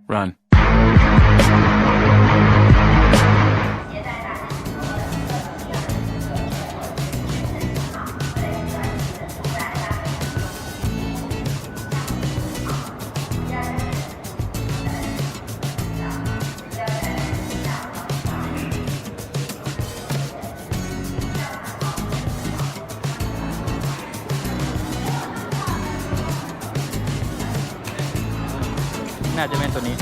Run. ໜ້າຈະແມ່ນໂຕນີ້.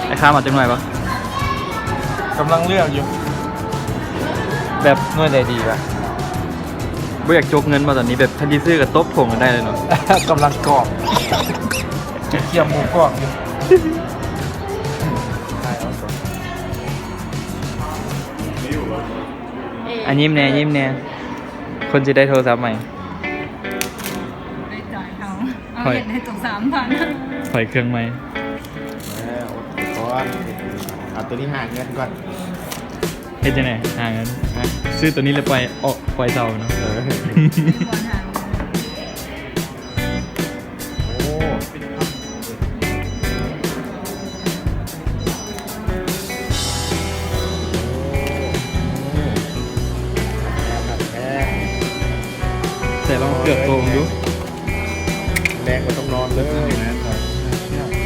ໄອ້ຂ້າມເອົາຈັກໜ່ວຍບໍ່? ກຳລັງເລືອກຢູ່ ແບບໜ່ວຍໃດດີວະ? ບໍ່ຢາກຈົກເງິນບໍ່ຕອນນີ້? ແບບຄັນຊິຊື້ກໍຕົບຖົງກັນໄດ້ເລີຍເນາະ. ກຳລັງກອກ ກຽມໝູກອກຢູ່. ອ່ະ ຍິ້ມແດ່ ຍິ້ມແດ່ ຄົນຊິໄດ້ໂທລະສັບໃໝ່. ໄດ້ຈ່າຍເຮົາ ເອົາເຮັດໃຫ້ຕົກສາມພັນ ຫອຍເຄື່ອງໃໝ່. ເອີ ອົດໄປກ່ອນ ເອົາໂຕນີ້ຫາເງິນກ່ອນ. ເຮັດຈັ່ງໃດຫາເງິນ? ຮະ? ຊື້ໂຕນີ້ແລ້ວປ່ອຍອອກ ປ່ອຍເຊົ່າເນາະ. ເອີ ໂອ້ ແຕ່ລອງເກືອບໂຕເບິ່ງດູ. ແລງບໍ່ຕ້ອງນອນເລີຍ. ແມ່ນຄັບ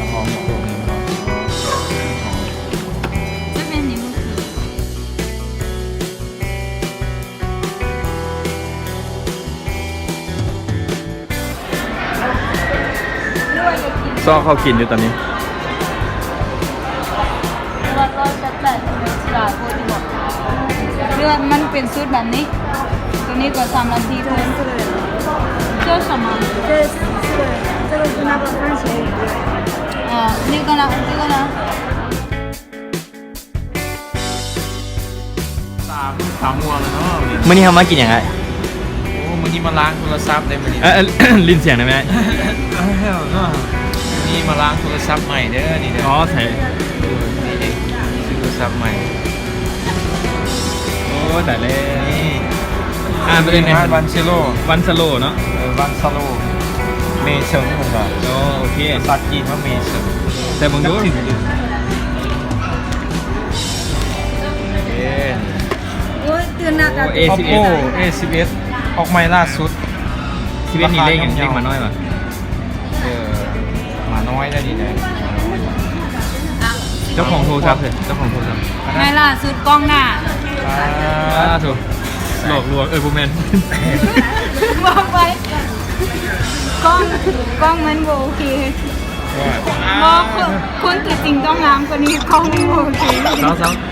ລະຫອມໂຕນີ້ເນາະ. ຈະແມ່ນນີ້ມື້ຄື ຊອກເຂົາກິນຢູ່ຕອນນີ້. ເລືອກມັນເປັນຊຸດແບບນີ້ ໂຕນີ້ກໍສາມນາທີເທົ່ານັ້ນ. 这是什么？这个，这个是那个番茄。啊，那个呢？这个呢？ ສາມ ສາມຫົວແລ້ວເນາະ. ມື້ນີ້ເຮົາມາກິນຫຍັງອ້າຍ? ໂອ້ ມື້ນີ້ມາລ້າງໂທລະສັບເດ້ມື້ນີ້. ເອີ ເອີ ຫຼິ້ນສຽງໄດ້ໄໝ? ເນາະ ນີ້ມາລ້າງໂທລະສັບໃໝ່ເດີ ນີ້ເດີ. ອໍ ໃສ? ເອີ ນີ້ເດ້ ຊື້ໂທລະສັບໃໝ່. ໂອ້ ຕາຍແລ້ວ. ນີ້ ອ່ານເປັນຫຍັງ? ວັນເຊໂລ ວັນສະໂລເນາະ. ເອີ ວັນສະໂລ ເມເຊິງເພິ່ນວ່າ. ໂອ້ ໂອເຄ ພາສາຈີນວ່າເມເຊິງ. ໃສ່ເບິ່ງດູ. ໂອ້ຍ ຕື່ນໜັກ ໂອ້ ເອສິບເອັດ ໂອ້ ເອສິບເອັດ ອອກໃໝ່ລ່າສຸດ. ສິບເອັດນີ້ເລກຫຍັງ? ເລກໝານ້ອຍຫວາ? ເອີ ໝານ້ອຍໄດ໋ນີ້ເດ້. ເຈົ້າຂອງໂທລະສັບເດີ ເຈົ້າຂອງໂທລະສັບ. ໃໝ່ລ່າສຸດກ້ອງໜ້າ. ສາທຸ ຫຼອກລວງ ເອີ ບໍ່ແມ່ນ ບອກໄປ ກ້ອງ ກ້ອງມັນບໍ່ໂອເຄ. ບໍ່ ຄົນ ຄົນຕົວຈິງຕ້ອງງາມກວ່ານີ້ ກ້ອງມັນບໍ່ໂອເຄ. ເຊົາໆ.